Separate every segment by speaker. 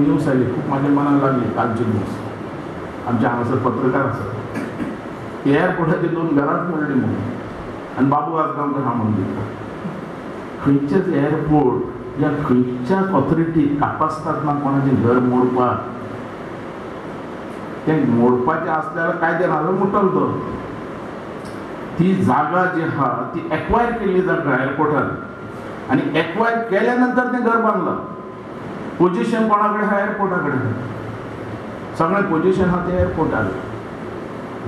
Speaker 1: News आयली खूब म्हाज्या मनाक लागली. कालची न्यूज आमच्या हांगासर पत्रकार आसात, एअरपोर्टाची दोन घरांच मोडली म्हणून आनी बाबू आजगांवकर हा म्हणून दिता. खंयचेच एअरपोर्ट या खंयच्याच ऑथॉरिटी कापासतात ना कोणाचें घर मोडपाक. तें मोडपाचें आसल्यार कायद्यान हाजो मोडटलो तो. ती जागा जी आहा ती एक्वायर केल्ली जागा एअरपोर्टान आनी एक्वायर केल्या नंतर तें घर बांदलां. पोजिशन कोणा कडेन आहा? एअरपोर्टा कडेन. सगळें पोजिशन आहा तें एअरपोर्टार.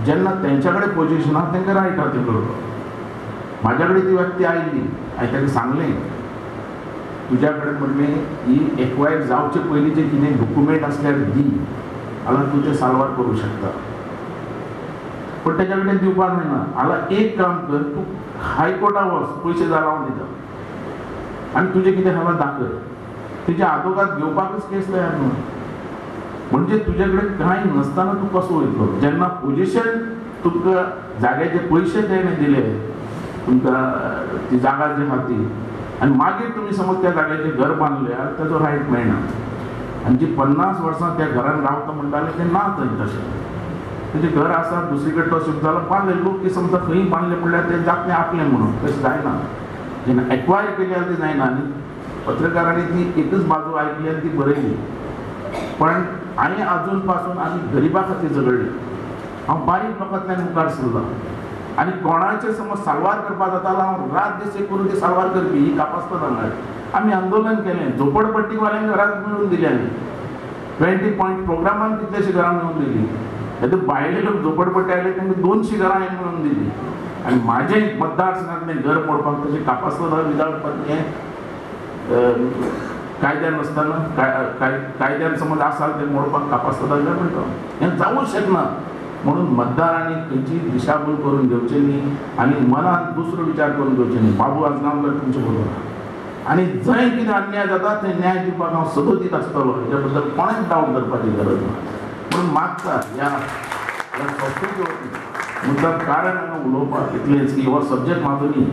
Speaker 1: जेन्ना तेंच्या कडेन पोजिशन आहा तेंकां रायट आहा तें करपाक. म्हाज्या कडेन ती व्यक्ती आयिल्ली, हांवें ताका सांगलें तुज्या कडेन म्हणलें ही एक्वायर जावचे पयलीं जे कितें डॉक्युमेंट आसल्यार दी, जाल्यार तूं तें साल्वार करूं शकता. पण तेज्या कडेन दिवपाक मेळना. जाल्यार एक काम कर, तूं हायकोर्टा वच, पयशे जाल्यार हांव दिता आनी तुजें कितें आहा दाखय. तेजे आदोगाद घेवपाकच केस तयार न्हू. म्हणजे तुजे कडेन कांय नासतना तूं कसो वयतलो? जेन्ना पोजिशन तुमकां जाग्याचे पयशे तेणें दिले तुमकां, ती जागा जी आहा ती, आनी मागीर तुमी समज त्या जाग्याचें घर बांदल्यार तेजो रायट मेळना. आनी जी 50 वर्सां त्या घरान रावता म्हणटाले तें ना थंय तशें. तेजें घर आसा दुसरी कडेन तो शिफ्ट जालो, बांदले लोक की समजा खंय बांदले म्हणल्यार तें जातलें आपलें म्हणून, तशें जायना. जेन्ना एक्वायर केली जाल्यार तें जायना. आनी पत्रकारांनी ती एकच बाजू आयकली आनी ती बरयली. पण हांवें आजून पासून आमी गरिबा खातीर झगडले. हांव बारीक लोकांतल्यान मुखार सरलां आनी कोणाचें समज साल्वार करपाक जाता जाल्यार हांव रात दीस एक करून ती साल्वार करपी. ही कापासता हांगा आमी आंदोलन केलें, झोपडपट्टीवाल्यांक घरांत मेळून दिली आमी. 20 पॉयंट प्रोग्रामान कितलेशीं घरां मेळून दिली. हेतून भायले लोक झोपडपट्टी आयले तांकां 200 घरां हांवें मेळून दिली. आनी म्हाजें मतदारसंघांतलें घर मोडपाक तशें कापासता विदावट हें कायद्यान नासतना, कायद्यान समज आसा तें मोडपाक कापासता जाल्यार म्हणटा हें जावूंक शकना. म्हणून मतदारांनी खंयची दिशाभूल करून घेवची न्ही आनी मनान दुसरो विचार करून घेवचे न्ही. बाबू आजगांवकर तुमचे बरोबर आनी जंय कितें अन्याय जाता थंय न्याय दिवपाक हांव सदोदीत दित आसतलो. हेच्या बद्दल कोणेंच डावट करपाची गरज ना. म्हणून मागता ह्या संस्थेचे वतीन मुद्दाम कारण हांगा उलोवपाक इतलेंच की हो सब्जेक्ट म्हाजो न्ही.